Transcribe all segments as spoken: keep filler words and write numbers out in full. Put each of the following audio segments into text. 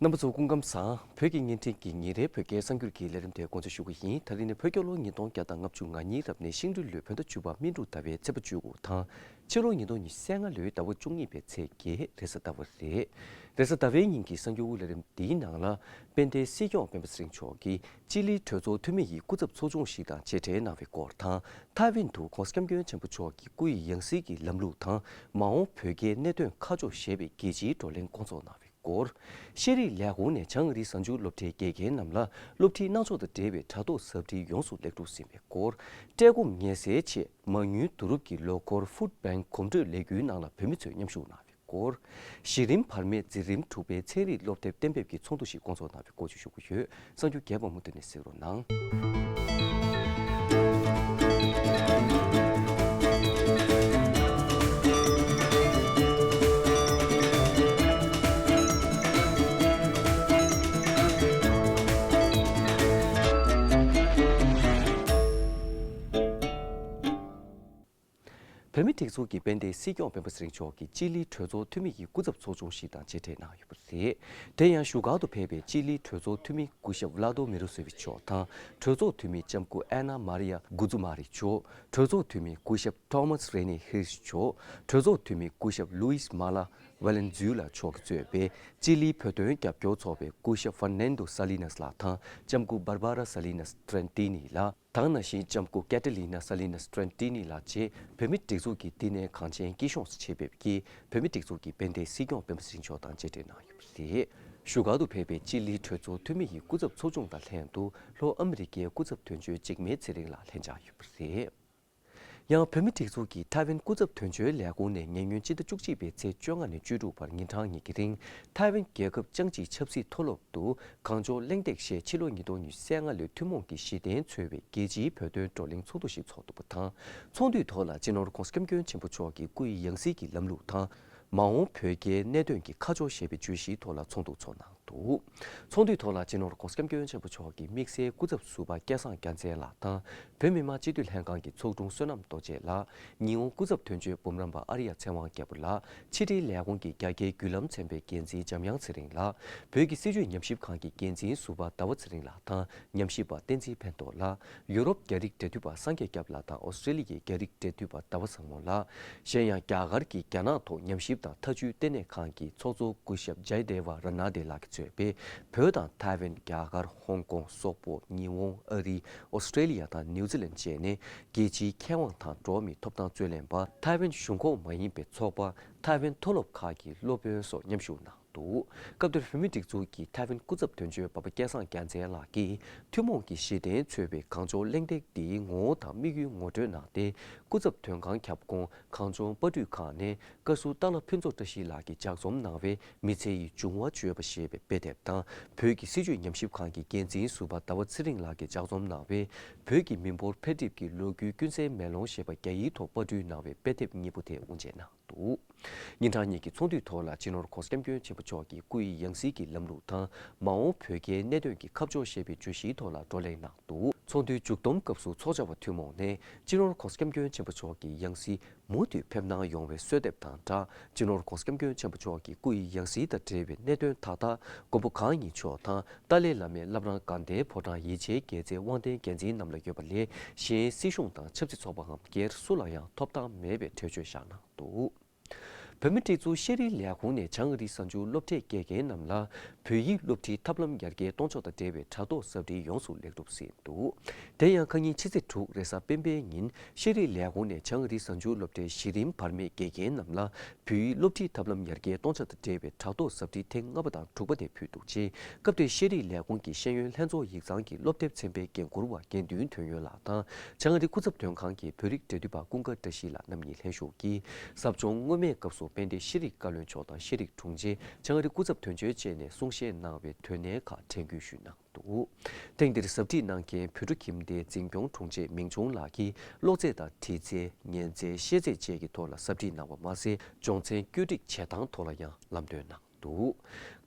རྣམ་པ་ཚོ་སྐུ་ཁམས་བཟང་། བོད་ཀྱི་བརྙན་འཕྲིན་གྱི་ཉིན་རེའི་བོད་སྐད་གསར་འགྱུར་གྱི་ལས་རིམ་དེ་འགོ་འཛུགས་ཞུ་གི་ཡིན། ད་རིང་ནི་བོད་རྒྱལ་ལོ་ཉིས་སྟོང་བརྒྱ་དང་ལྔ་བཅུ་ང་གཉིས་རབ་གནས་ཤིང་རུས་ལོའི་བོད་ཟླ་བཅུ་པ་སྨིན་དྲུག་ཟླ་བའི་ཚེས་པ་བཅུ་དགུ་དང་ཕྱི་ལོ་ཉིས་སྟོང་ཉི་ཤུ་རྩ་ལྔ་ལོའི་ཟླ་བ་བཅུ་གཉིས་པའི་ཚེས་བརྒྱད་རེས་གཟའ་ཟླ་བ་རེད། རེས་གཟའ་ཟླ་བའི་ཉིན་གྱི་གསར་འགྱུར་ལས་རིམ་འདིའི་ནང་ལ། དཔལ་ལྡན་སྲིད་སྐྱོང་སྤེན་པ་ཚེ་རིང་མཆོག་གིས་ཅི་ལིའི་གྲོས་ཚོགས་འཐུས་མི་ཡི་སྐུ་ཚབ་ཚོགས་ཆུང་ཞིག་དང་མཇལ་འཕྲད་གནང་བའི་སྐོར་དང་། ཐའེ་ཝན་དུ་༸གོང་ས་༸སྐྱབས་མགོན་ཆེན་པོ་མཆོག་གི་སྐུ་ཡི་ཡང་སྲིད་ཀྱི་ལམ་ལུགས་དང་། མ་འོངས་བོད་རྒྱའི་གནད་དོན་ཁ་ཕྱོགས་ཞེས་པའི་རྒྱལ་སྤྱིའི་བགྲོ་གླེང་བསྐོང་ཚོགས་གནང་བའི་སྐོར། ཤེས་རིག་ལས་ཁུངས་ནས་བྱང་ཨ་རིའི་གཟའ་མཇུག་སློབ་གྲྭའི་དགེ་རྒན་རྣམས་ལ་སློབ་ཁྲིད་གནང་ཕྱོགས་དང་འབྲེལ་བའི་དྲ་ཐོག་ཟབ་ཁྲིད་ཡོངས་སུ་ལེགས་གྲུབ་ཟིན་པའི་སྐོར། བཀྲེས་སྐོམ་ངལ་སེལ་ཆེད་མ་དངུལ་བསྡུ་རུབ་ཀྱི་ལོ་འཁོར་Food Bank་གོམ་བགྲོད་ལས་འགུལ་ནང་ལ་བོད་མི་ཚོས་མཉམ་ཞུགས་གནང་བའི་སྐོར། གཞི་རིམ་བར་མའི་འཛིན་རིམ་དྲུག་པའི་ཚན་རིག་སློབ་དེབ་གཏན་འབེབས་ཀྱི་ཚོགས་འདུ་ཞིག་བསྐོང་ཚོགས་གནང་བའི་སྐོར་ཞིག་ཞུ་གི་ཡོད། གསར་འགྱུར་རྒྱས་པ་མུ་མཐུད་ནས་གཟིགས་རོགས་གནང་། བོད་མིའི་སྒྲིག་འཛུགས་ཀྱི་དཔལ་ལྡན་སྲིད་སྐྱོང་སྤེན་པ་ཚེ་རིང་མཆོག་གིས་ཅི་ལིའི་གྲོས་ཚོགས་འཐུས་མི་ཡི་སྐུ་ཚབ་ཚོགས་ཆུང་ཞིག་དང་མཇལ་འཕྲད་གནང་ཡོད་པ་རེད། དེ་ཡང་བཞུགས་སྒར་དུ་ཕེབས་པའི་ཅི་ལིའི་གྲོས་ཚོགས་འཐུས་མི་སྐུ་ཞབས་བླ་དོ་མི་རོ་སེ་ཝི་མཆོག་དང་། གྲོས་ཚོགས་འཐུས་མི་ལྕམ་སྐུ་ཨེ་ན་མཱ་རི་ཡ་གུ་ཛུ་མཱ་རི་མཆོག་གྲོས་ཚོགས་འཐུས་མི་སྐུ་ཞབས་ཐོ་མཱས་རེ་ནི་ཧིར་མཆོག་གྲོས་ཚོགས་འཐུས་མི་སྐུ་ཞབས་ལུའིས་མཱ་ལ་ཝེ་ལན་ཛུ་ལ་མཆོག་གིས་གཙོས་པའི་ཅི་ལིའི་བོད་དོན་རྒྱབ་སྐྱོར་ཚོགས་པའི་སྐུ་ཞབས་ཧྥར་ནན་དོ་ས་ལི་ནེས་ལགས་དང་། ལྕམ་སྐུ་བར་བ་ར་ས་ལི་ནེས་ཏྲན་ཏི་ནི་ལགས། དེ་ནང་བཞིན་ལྕམ་སྐུ་ཀེ་ཏི་ལི་ན་ས་ལི་ནེས་ཏྲན་ཏི་ནི་ལགས་བཅས་བོད་མིའི་སྒྲིག་འཛུགས་ཀྱི་བསྟི་གནས་གངས་ཅན་སྐྱིད་གཤོངས་སུ་ཆེད་ཕེབས་ཀྱིས་བོད་མིའི་སྒྲིག་འཛུགས་ཀྱི་དཔལ་ལྡན་སྲིད་སྐྱོང་སྤེན་པ་ཚེ་རིང་མཆོག་དང་མཇལ་འཕྲད་གནང་ཡོད་པ་རེད། བཞུགས་སྒར་དུ་ཕེབས་པའི་ཅི་ལིའི་གྲོས་ཚོགས་འཐུས་མི་ཡི་སྐུ་ཚབ་ཚོགས་ཆུང་དང་ལྷན་དུ་ལྷོ་ཨ་མི་རི་ཀའི་སྐུ་ཚབ་དོན་གཅོད་འཇིགས་མེད་ཚེ་རིང་ལགས་ལྷན་བཅར་ཡོད་པ་རེད། ཡང་བོད་མིའི་སྒྲིག་འཛུགས་ཀྱི་ཐའེ་ཝན་སྐུ་ཚབ་དོན་གཅོད་ལས་ཁུངས་ནས་ཉེ་སྔོན་སྤྱི་ཟླ་བཅུ་གཅིག་པའི་ཚེས་བཅོ་ལྔ་ནས་བཅུ་དྲུག་བར་ཉིན་གྲངས་གཉིས་ཀྱི་རིང་ཐའེ་ཝན་རྒྱལ་ཁབ་ཅང་ཅིའི་ཆབ་སྲིད་མཐོ་སློབ་ཏུ་གངས་ལྗོངས་གླེང་སྟེགས་ཞེས་ཕྱི་ལོ་ཉིས་སྟོང་ཉི་ཤུ་རྩ་ལྔ་ལོའི་ཐུན་མོང་གི་གཞི་རྟེན་འཚོལ་བའི་རྒྱལ་སྤྱིའི་བོད་དོན་བགྲོ་གླེང་ཚོགས་འདུ་ཞིག་ཚོགས་འདུག་པ་དང་། ཚོགས་འདུའི་ཐོག་ལ་སྤྱི་ནོར་༸གོང་ས་༸སྐྱབས་མགོན་ཆེན་པོ་མཆོག་གི་སྐུ་ཡི་ཡང་སྲིད་ཀྱི་ལམ་ལུགས་དང་། མ་འོངས་བོད་རྒྱའི་གནད་དོན་གྱི་ཁ་ཕྱོགས་ཞེས་པའི་བརྗོད་གཞིའི་ཐོག་ལ་ཚོགས་འདུ་ཚོགས་གནང་འདུག། ཚོགས་འདུའི་ཐོག་ལ་སྤྱི་ནོར་༸གོང་ས་༸སྐྱབས་མགོན་ཆེན་པོ་མཆོག་གིས་དམིགས་བསལ་སྐུ་ཚབ་ཟུར་པ་སྐལ་བཟང་རྒྱལ་མཚན་ལགས་དང་། བོད་མི་མང་སྤྱི་འཐུས་ལྷན་ཁང་གི་ཚོགས་དྲུང་བསོད་ནམས་རྡོ་རྗེ་ལགས། ཉི་འོང་སྐུ་ཚབ་དོན་གཅོད་འབུམ་རམས་པ་ཨར་ཡ་ཚེ་དབང་རྒྱལ་པོ་ལགས། ཕྱི་དྲིལ་ལས་ཁུངས་ཀྱི་རྒྱ་སྐྱེད་བརྒྱུད་ལམ་ཚན་པའི་འགན་འཛིན་འཇམ་དབྱངས་ཚེ་རིང་ལགས། བོད་ཀྱི་སྲིད་བྱུས་ཉམས་ཞིབ་ཁང་གི་འགན་འཛིན་ཟུར་པ་ཟླ་བ་ཚེ་རིང་ལགས་དང་ཉམས་ཞིབ་པ་བསྟན་འཛིན་ཕན་ཐོགས་ལགས། ཡུ་རོབ་རྒྱ་རིགས་འབྲེལ་མཐུད་པ་སངས་རྒྱས་སྐྱབས་ལགས་དང་ཨོ་སི་ཀྲེ་ལི་ཡའི་རྒྱ་རིགས་འབྲེལ་མཐུད་པ་ཟླ་བ་བཟང་མོ་ལགས། གཞན་ཡང་རྒྱ་གར་གྱི་རྒྱ་ནག་ཐོག་ཉམས་ཞིབ་དང་ཐག་གཅོད་ལྟེ་གནས་ཁང་གི་ཚོགས་གཙོ་སྐུ་ཞབས་ཇའི་དེ་ཝ་ར་ནཱ་དེ་ལགས་ཀྱིས་གཙོས་པའི་བོད་དང་ཐའེ་ཝན། རྒྱ་གར། ཧོང་ཀོང་། སོག་པོ། ཉི་འོང་། ཨ་རི། ཨོ་སི་ཀྲེ་ལི་ཡ་དང་ནིའུ་ཛི་ལན་བཅས་ནས་རྒྱལ་སྤྱིའི་མཁས་དབང་དང་འགྲོ་བ་མིའི་ཐོབ་ཐང་རྩོད་ལེན་པ། ཐའེ་ཝན་གཞུང་ཁོངས་མ་ཡིན་པའི་ཚོགས་པ། ཐའེ་ཝན་མཐོ་སློབ་ཁག་གི་སློབ་དཔོན་སོགས་མཉམ་ཞུགས་གནང་འདུག། སྐབས་དེར་བོད་མིའི་སྒྲིག་འཛུགས་ཀྱི་ཐའེ་ཝན་སྐུ་ཚབ་དོན་གཅོད་པ་པ་སྐལ་བཟང་རྒྱལ་མཚན་ལགས་ཀྱིས་ཐུན་མོང་གི་གཞི་རྟེན་འཚོལ་བའི་གངས་ལྗོངས་གླེང་སྟེགས་འདིའི་ངོ་བོ་དང་དམིགས་ཡུལ་ངོ་སྤྲོད་གནང་སྟེ། སྐུ་ཚབ་དོན་ཁང་ཁྱབ་ཁོངས་གངས་ལྗོངས་དཔར་སྐྲུན་ཁང་ནས་བཀའ་ཟུར་སྟག་ལྷ་ཕུན་ཚོགས་བཀྲ་ཤིས་ལགས་ཀྱིས་ལྗགས་རྩོམ་གནང་བའི་མི་ཚེ་ཡི་འབྱུང་བ་བརྗོད་པ་ཞེས་པའི་དཔེ་དེབ་དང་། བོད་ཀྱི་སྲིད་བྱུས་ཉམས་ཞིབ་ཁང་གི་འགན་འཛིན་ཟུར་པ་ཟླ་བ་ཚེ་རིང་ལགས་ཀྱིས་ལྗགས་རྩོམ་གནང་བའི་བོད་ཀྱི་མི་འབོར་འཕེལ་འགྲིབ་ཀྱི་ལོ་རྒྱུས་ཀུན་གསལ་མེ་ལོང་ཞེས་པ་རྒྱ་ཡིག་ཐོག་པར་སྐྲུན་གནང་བའི་དཔེ་དེབ་གཉིས་པོ་དེ་དབུ་འབྱེད་གནང་འདུག། ཉིན་གྲངས་གཉིས་ཀྱི་ཚོགས་འདུའི་ཐོག་ལ་སྤྱི་ནོར་༸གོང་ས་༸སྐྱབས་མགོན་ཆེན་པོ་མཆོག་གི་སྐུ་ཡི་ཡང་སྲིད་ཀྱི་ལམ་ལུགས་དང་། མ་འོངས་བོད་རྒྱའི་གནད་དོན་གྱི་ཁ་ཕྱོགས་ཞེས་པའི་བརྗོད་གཞིའི་ཐོག་ལ་བགྲོ་གླེང་གནང་འདུག། ཚོགས་འདུའི་མཇུག་བསྡོམས་སྐབས་སུ་ཚོགས་བཅར་བ་ཐུན་མོང་ནས་སྤྱི་ནོར་༸གོང་ས་༸སྐྱབས་མགོན་ཆེན་པོ་མཆོག་གི་ཡང་སྲིད་མུ་མཐུད་ཕེབས་གནང་ཡོང་བའི་གསོལ་འདེབས་དང་སྦྲགས། སྤྱི་ནོར་༸གོང་ས་༸སྐྱབས་མགོན་ཆེན་པོ་མཆོག་གི་སྐུ་ཡི་ཡང་སྲིད་དང་འབྲེལ་བའི་གནད་དོན་མཐའ་དག་མགོན་པོ་གང་ཉིད་མཆོག་དང་ཏཱ་ལའི་བླ་མའི་བླ་བྲང་དགའ་ལྡན་ཕོ་བྲང་ཡིད་ཆེས་རྒྱལ་མཚན་དབང་ལྡན་རྒྱལ་མཚན་རྣམས་ལ་ཡོད་པ་ལས། གཞན་སྲིད་གཞུང་དང་ཆབ་སྲིད་ཚོགས་པའམ་སྒེར་སུ་ལ་ཡང་ཐོབ་ཐང་མེད་པའི་གྲོས་ཆོད་བཞག་གནང་འདུག། བོད་མིའི་སྒྲིག་འཛུགས་ཤེས་རིག་ལས་ཁུངས་ནས་བྱང་ཨ་རིའི་གཟའ་མཇུག་སློབ་གྲྭའི་དགེ་རྒན་རྣམས་ལ་བོད་ཡིག་སློབ་ཁྲིད་ཐབས་ལམ་ཡར་རྒྱས་གཏོང་ཕྱོགས་དང་འབྲེལ་བའི་དྲ་ཐོག་ཟབ་ཁྲིད་ཡོངས་སུ་ལེགས་གྲུབ་ཟིན་འདུག། དེ་ཡང་ཁ་ཉིན་ཕྱི་ཚེས་དྲུག་རེས་གཟའ་སྤེན་པའི་ཉིན་ཤེས་རིག་ལས་ཁུངས་ནས་བྱང་ཨ་རིའི་གཟའ་མཇུག་སློབ་གྲྭའི་གཞི་རིམ་བར་མའི་དགེ་རྒན་རྣམས་ལ་བོད་ཡིག་སློབ་ཁྲིད་ཐབས་ལམ་ཡར་རྒྱས་གཏོང་ཕྱོགས་དང་འབྲེལ་བའི་དྲ་ཐོག་ཟབ་ཁྲིད་ཐེངས་ལྔ་པ་དང་དྲུག་པ་དེ་ཕུལ་འདུག་ཅེས། སྐབས་དེར་ཤེས་རིག་ལས་ཁུངས་ཀྱི་ཤེས་ཡོན་ལྷན་ཚོགས་ཡིག་ཚང་གི་སློབ་དེབ་ཚན་པའི་འགན་འཁུར་བ་དགེ་འདུན་དོན་ཡོད་ལགས་དང་། བྱང་ཨ་རི་སྐུ་ཚབ་དོན་ཁང་གི་བོད་རིགས་འབྲེལ་མཐུད་པ་ཀུན་དགའ་བཀྲ་ཤིས་ལགས་རྣམ་གཉིས་ལྷན་ཞུགས་ཀྱིས། ཟབ་སྦྱོང་སྔོན་མའི་སྐབས་སུ་དཔལ་ལྡན་ཤེས་རིག་བཀའ་བློན་མཆོག་དང་ཤེས་རིག་དྲུང་ཆེ། བྱང་ཨ་རི་སྐུ་ཚབ་དོན་གཅོད་བཅས་ནས་གསུང་བཤད་གནང་བའི་དོན་གནད་ཁག་དྲན་སྐུལ་ཞུས་གནང་འདུག། ཐེངས་འདིར་ཟབ་ཁྲིད་གནང་མཁན་བོད་ཕྲུག་ཁྱིམ་སྡེའི་འཛིན་སྐྱོང་དྲུང་ཆེ་མིང་ཆུང་ལགས་ཀྱིས་ཀློག་རྩལ་དང་བྲིས་རྩལ། ཉན་རྩལ། ཤེས་རྩལ་བཅས་ཀྱི་ཐོག་ལ་ཟབ་ཁྲིད་གནང་བ་མ་ཟད། སྦྱོང་ཚན་བཀོད་སྒྲིག་བྱེད་སྟངས་ཐོག་ལ་ཡང་ལམ་སྟོན་གནང་འདུག།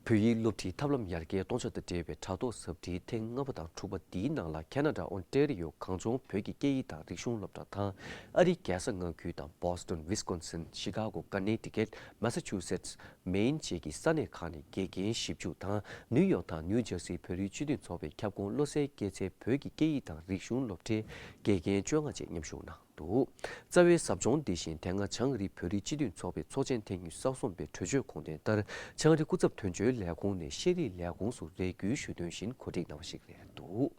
བོད་ཡིག་སློབ་ཁྲིད་ཐབས་ལམ་ཡར་རྒྱས་གཏོང་ཕྱོགས་དང་འབྲེལ་བའི་དྲ་ཐོག་ཟབ་ཁྲིད་ཐེངས་ལྔ་པ་དང་དྲུག་པ་འདིའི་ནང་ལ་ཁ་ན་ཌ་ཨོན་ཊེ་རི་ཡོ་གངས་ལྗོངས་བོད་ཀྱི་སྐད་ཡིག་དང་རིག་གཞུང་སློབ་གྲྭ་དང་ཨ་རིའི་རྒྱལ་ས་མངའ་ཁུལ་དང་Boston Wisconsin Chicago Connecticut Massachusetts Maine བཅས་ཀྱི་ས་གནས་ཁག་ནས་དགེ་རྒན་བཞི་བཅུ་དང་ནིའུ་ཡོག་དང་ནིའུ་ཇར་སིའི་བོད་རིགས་སྤྱི་མཐུན་ཚོགས་པའི་ཁྱབ་ཁོངས་བློ་གསལ་སྐྱེད་ཚལ་བོད་ཀྱི་སྐད་ཡིག་དང་རིག་གཞུང་སློབ་གྲྭའི་དགེ་རྒན་བཅོ་ལྔ་བཅས་མཉམ་ཞུགས་གནང་འདུག། རྩ་བའི་ཟབ་སྦྱོང་འདི་བཞིན་དེ་སྔ་བྱང་ཨ་རིའི་བོད་རིགས་སྤྱི་མཐུན་ཚོགས་པའི་ཚོགས་ཆེན་ཐེངས་ཉི་ཤུ་རྩ་གསུམ་པའི་གྲོས་ཆོད་དགོངས་དོན་ལྟར་བྱང་ཨ་རི་སྐུ་ཚབ་དོན་གཅོད་ལས་ཁུངས་ནས་ཤེས་རིག་ལས་ཁུངས་སུ་རེ་སྐུལ་ཞུས་དོན་བཞིན་གོ་སྒྲིག་གནང་བ་ཞིག་རེད་འདུག།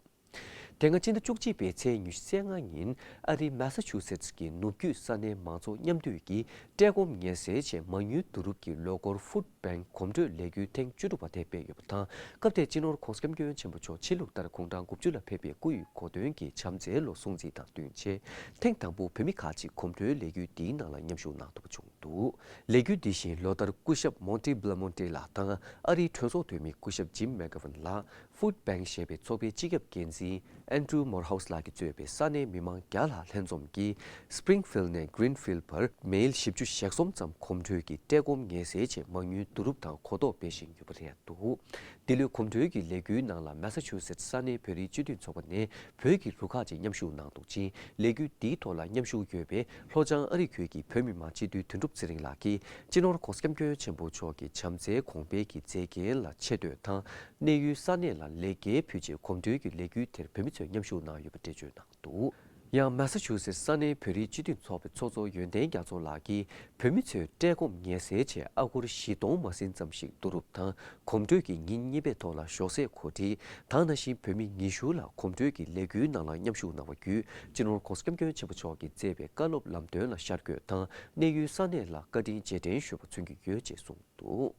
དེ་སྔ་སྤྱི་ཟླ་བཅུ་གཅིག་པའི་ཚེས་ཉི་ཤུ་རྩ་ལྔ་ཉིན་ཨ་རིའི་མེ་ས་ཆུ་སེ་ཊི་ཀྱི་ནུབ་རྒྱུད་ས་གནས་མང་ཚོགས་མཉམ་འདུས་ཀྱིས་བཀྲེས་སྐོམ་ངལ་སེལ་ཆེད་མ་དངུལ་བསྡུ་རུབ་ཀྱི་ལོ་འཁོར་ཧྥུཌ་བྷེང་གོམ་བགྲོད་ལས་འགུལ་ཐེངས་བཅུ་དྲུག་པ་དེ་སྤེལ་ཡོད་པ་དང་། སྐབས་དེར་སྤྱི་ནོར་༸གོང་ས་༸སྐྱབས་མགོན་ཆེན་པོ་མཆོག་ཕྱི་ལུགས་ལྟར་དགུང་གྲངས་དགུ་བཅུ་ལ་ཕེབས་པའི་སྐུ་ཡི་གོ་སྟོན་གྱི་བྱམས་བརྩེའི་ལོ་སྲུང་བརྩི་དང་བསྟུན་ཆེད། ཐེངས་དང་པོ་བོད་མི་ཁག་ཅིག་གོམ་བགྲོད་ལས་འགུལ་འདིའི་ནང་ལ་མཉམ་ཞུགས་གནང་ཐུབ་པ་བྱུང་འདུག། ལས་འགུལ་འདི་བཞིན་ལོ་ལྟར་སྐུ་ཞབས་མོན་ཊི་བྷི་ལ་མོན་ཊི་ལགས་དང་ཨ་རིའི་གྲོས་ཚོགས་འཐུས་མི་སྐུ་ཞབས་ཇིམ་མེག་གྷ་ཝན་ལགས། ཧྥུཌ་བྷེང་ཞེས་པའི་ཚོགས་པའི་སྤྱི་ཁྱབ་འགན་འཛིན་ཨན་ཌྲུ་མོར་ཧའུ་སི་ལགས་ཀྱིས་གཙོས་པའི་ས་གནས་མི་མང་བརྒྱ་ལྷག་ལྷན་འཛོམས་ཀྱིས་སི་པི་རིང་ཕིལ་ནས་གི་རིན་ཕིལ་བར་མེལ་བཞི་བཅུ་ཞེ་གསུམ་ཙམ་གོམ་བགྲོད་ཀྱིས་བཀྲེས་སྐོམ་ངལ་སེལ་ཆེད་མ་དངུལ་བསྡུ་རུབ་དང་གོ་རྟོགས་སྤེལ་བཞིན་ཡོད་པ་རེད་འདུག། འདི་ལོའི་གོམ་བགྲོད་ཀྱི་ལས་འགུལ་ནང་ལ་མེ་ས་ཆུ་སེ་ཊི་ས་གནས་བོད་རིགས་སྤྱི་མཐུན་ཚོགས་པ་ནས་བོད་ཀྱི་རུ་ཁག་ཅིག་མཉམ་ཞུགས་གནང་འདུག་ཅིང་། ལས་འགུལ་འདིའི་ཐོག་ལ་མཉམ་ཞུགས་ཡོད་པའི་ལྷོ་བྱང་ཨ་རི་ཁུལ་གྱི་བོད་མི་མང་སྤྱི་འཐུས་དོན་གྲུབ་ཚེ་རིང་ལགས་ཀྱིས་སྤྱི་ནོར་༸གོང་ས་༸སྐྱབས་མགོན་ཆེན་པོ་མཆོག་གི་བྱམས་བརྩེའི་དགོངས་པའི་གི་མཛད་འགན་ལ་ཆེ་བསྟོད་དང་། གནས་ཡུལ་ས་གནས་ལ་ལེགས་སྐྱེས་ཕུལ་ཆེད་གོམ་བགྲོད་ཀྱི་ལས་འགུལ་དེར་བོད་མི་ཚོས་མཉམ་ཞུགས་གནང་ཡོད་པ་འགྲེལ་བརྗོད་གནང་འདུག། ཡང་མེ་ས་ཆུ་སེ་ཊི་ས་གནས་བོད་རིགས་སྤྱི་མཐུན་ཚོགས་པའི་ཚོགས་གཙོ་ཡོན་ཏན་རྒྱ་མཚོ་ལགས་ཀྱིས། བོད་མི་ཚོས་བཀྲེས་སྐོམ་ངལ་སེལ་ཆེད་ཨ་སྒོར་བཞི་སྟོང་མ་ཟིན་ཙམ་ཞིག་བསྡུ་རུབ་དང་གོམ་བགྲོད་ཀྱི་ཉིན་གཉིས་པའི་ཐོག་ལ་ཞོགས་ཟས་གོ་སྒྲིག་དང་། ནང་བཞིན་བོད་མི་ཉི་ཤུ་ལ་གོམ་བགྲོད་ཀྱི་ལས་འགུལ་ནང་ལ་མཉམ་ཞུགས་གནང་བ་བརྒྱུད། སྤྱི་ནོར་༸གོང་ས་༸སྐྱབས་མགོན་ཆེན་པོ་མཆོག་གིས་མཛད་པའི་བཀའ་སློབ་ལམ་སྟོན་ལ་ཤར་བསྐྱོད་དང་། གནས་ཡུལ་ས་གནས་ལ་བཀའ་དྲིན་རྗེས་དྲན་ཞུ་བ་མཚོན་གྱི་ཡོད་ཅེས་གསུངས་འདུག།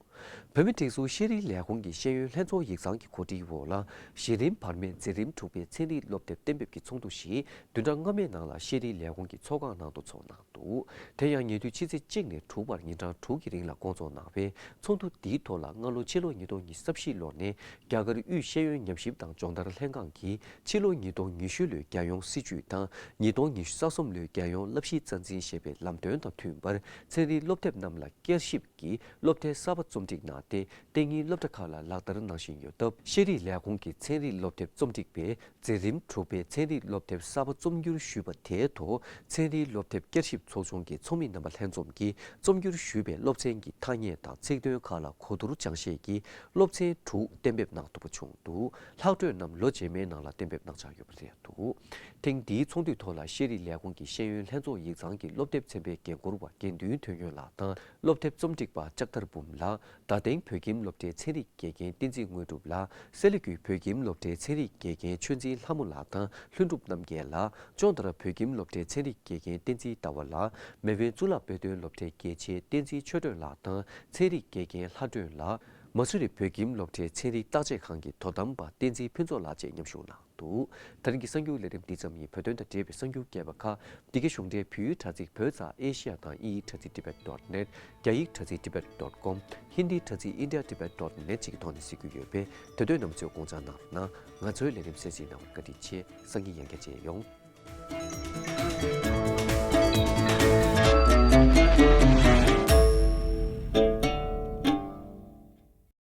བོད་མིའི་སྒྲིག་འཛུགས་ཤེས་རིག་ལས་ཁུངས་ཀྱི་ཤེས་ཡོན་ལྷན་ཚོགས་ཡིག་ཚང་གི་གོ་སྒྲིག་འོག་ལ། གཞི་རིམ་བར་མའི་འཛིན་རིམ་དྲུག་པའི་ཚན་རིག་སློབ་དེབ་གཏན་འབེབས་ཀྱི་ཚོགས་འདུ་ཞིག་བདུན་ཕྲག་སྔ་མའི་ནང་ལ་ཤེས་རིག་ལས་ཁུངས་ཀྱི་ཚོགས་ཁང་ནང་དུ་ཚོགས་གནང་འདུག། དེ་ཡང་ཉེ་དུས་ཕྱི་ཚེས་གཅིག་ནས་དྲུག་བར་ཉིན་གྲངས་དྲུག་གི་རིང་ལ་བསྐོང་ཚོགས་གནང་བའི་ཚོགས་འདུ་འདིའི་ཐོག་ལ་སྔ་ལོ་ཕྱི་ལོ་ཉིས་སྟོང་ཉི་ཤུ་རྩ་བཞི་ལོ་ནས་རྒྱ་གར་དབུས་ཤེས་ཡོན་ཉམས་ཞིབ་དང་སྦྱོང་བརྡར་ལྷན་ཁང་གིས་ཕྱི་ལོ་ཉིས་སྟོང་ཉི་ཤུ་ལོའི་རྒྱལ་ཡོངས་སྲིད་བྱུས་དང་ཉིས་སྟོང་ཉི་ཤུ་རྩ་གསུམ་ལོའི་རྒྱལ་ཡོངས་བསླབ་གཞི་རྩ་འཛིན་ཞེས་པའི་ལམ་སྟོན་དང་མཐུན་པར་ཚན་རིག་སློབ་དེབ་རྣམས་ལ་བསྐྱར་ཞིབ་ཀྱིས་སློབ་དེབ་གསར་པ་རྩོམ་སྒྲིག་གནང་སྟེ། གཏན་ཉིན་སློབ་གྲྭ་ཁག་ལ་ལག་བསྟར་གནང་བཞིན་ཡོད་སྟབས། ཤེས་རིག་ལས་ཁུངས་ཀྱི་ཚན་རིག་སློབ་དེབ་རྩོམ་སྒྲིག་པས་འཛིན་རིམ་དྲུག་པའི་ཚན་རིག་སློབ་དེབ་གསར་པ་རྩོམ་སྒྱུར་ཞུས་པ་དེའི་ཐོག་ཚན་རིག་སློབ་དེབ་བསྐྱར་ཞིབ་ཚོགས་ཆུང་གི་ཚོགས་མི་རྣམ་པ་ལྷན་འཛོམས་ཀྱིས་རྩོམ་སྒྱུར་ཞུས་པའི་སློབ་ཚན་གྱི་ཐ་སྙད་དང་ཚིག་དོན་ཁག་ལ་གོ་བསྡུར་སྦྱང་ཤེས་ཀྱི་སློབ་ཚན་དྲུག་གཏན་འབེབས་གནང་ཐུབ་པ་བྱུང་འདུག། ལྷག་འཕྲོས་རྣམས་ལོ་རྗེས་མའི་ནང་ལ་གཏན་འབེབས་གནང་འཆར་ཡོད་པ་རེད་འདུག། ཐེངས་འདིའི་ཚོགས་འདུའི་ཐོག་ལ་ཤེས་རིག་ལས་ཁུངས་ཀྱི་ཤེས་ཡོན་ལྷན་ཚོགས་ཡིག་ཚང་གི་སློབ་དེབ་ཚན་པའི་འགན་འཁུར་བ་དགེ་འདུན་དོན་ཡོད་ལགས་དང་། སློབ་དེབ་རྩོམ་སྒྲིག་པ་ལྕགས་མཐར་འབུམ་ལགས། རྡ་སྟེང་བོད་ཁྱིམ་སློབ་གྲྭའི་ཚན་རིག་དགེ་རྒན་བསྟན་འཛིན་དངོས་གྲུབ་ལགས། སེ་ལ་ཀུའི་བོད་ཁྱིམ་སློབ་གྲྭའི་ཚན་རིག་དགེ་རྒན་ཆོས་འཛིན་ལྷ་མོ་ལགས་དང་ལྷུན་གྲུབ་རྣམ་རྒྱལ་ལགས། ཅོང་ཏ་ར་བོད་ཁྱིམ་སློབ་གྲྭའི་ཚན་རིག་དགེ་རྒན་བསྟན་འཛིན་ཟླ་བ་ལགས། མེས་དབོན་གཙུག་ལག་དཔེ་སྟོན་སློབ་གྲྭའི་དགེ་ཆེ་བསྟན་འཛིན་ཆོས་སྒྲོན་ལགས་དང་ཚན་རིག་དགེ་རྒན་ལྷ་སྒྲོན་ལགས། མ་སུ་རི་བོད་ཁྱིམ་སློབ་གྲྭའི་ཚན་རིག་བརྟག་དཔྱད་ཁང་གི་དོ་དམ་པ་བསྟན་འཛིན་ཕུན་ཚོགས་ལགས་བཅས་མཉམ་ཞུགས་གནང་འདུག། ད་རིང་གི་གསར་འགྱུར་ལས་རིམ་འདི་ཙམ་ཡིན། བོད་དོན་དང་འབྲེལ་བའི་གསར་འགྱུར་རྒྱས་པ་ཁག་འདི་གའི་གཞུང་འབྲེལ་བོད་ཡིག་དྲ་ཚིགས་བོད་ཙ་ཨེ་ཤི་ཡ་དང་དབྱིན་ཡིག་དྲ་ཚིགས་tibet dot net། རྒྱ་ཡིག་དྲ་ཚིགས་tibet dot com། ཧིན་དིའི་དྲ་ཚིགས india tibet dot net བཅས་ཀྱི་ཐོག་ནས་གཟིགས་རྒྱུ་ཡོད་པས། དེ་དོན་རྣམས་ཚོས་དགོངས་འཇགས་གནང་རོགས་གནང་། ང་ཚོའི་ལས་རིམ་གསན་གཟིགས་གནང་བར་བཀའ་དྲིན་ཆེ། སང་ཉིན་ཡང་བསྐྱར་མཇལ་ཡོང་།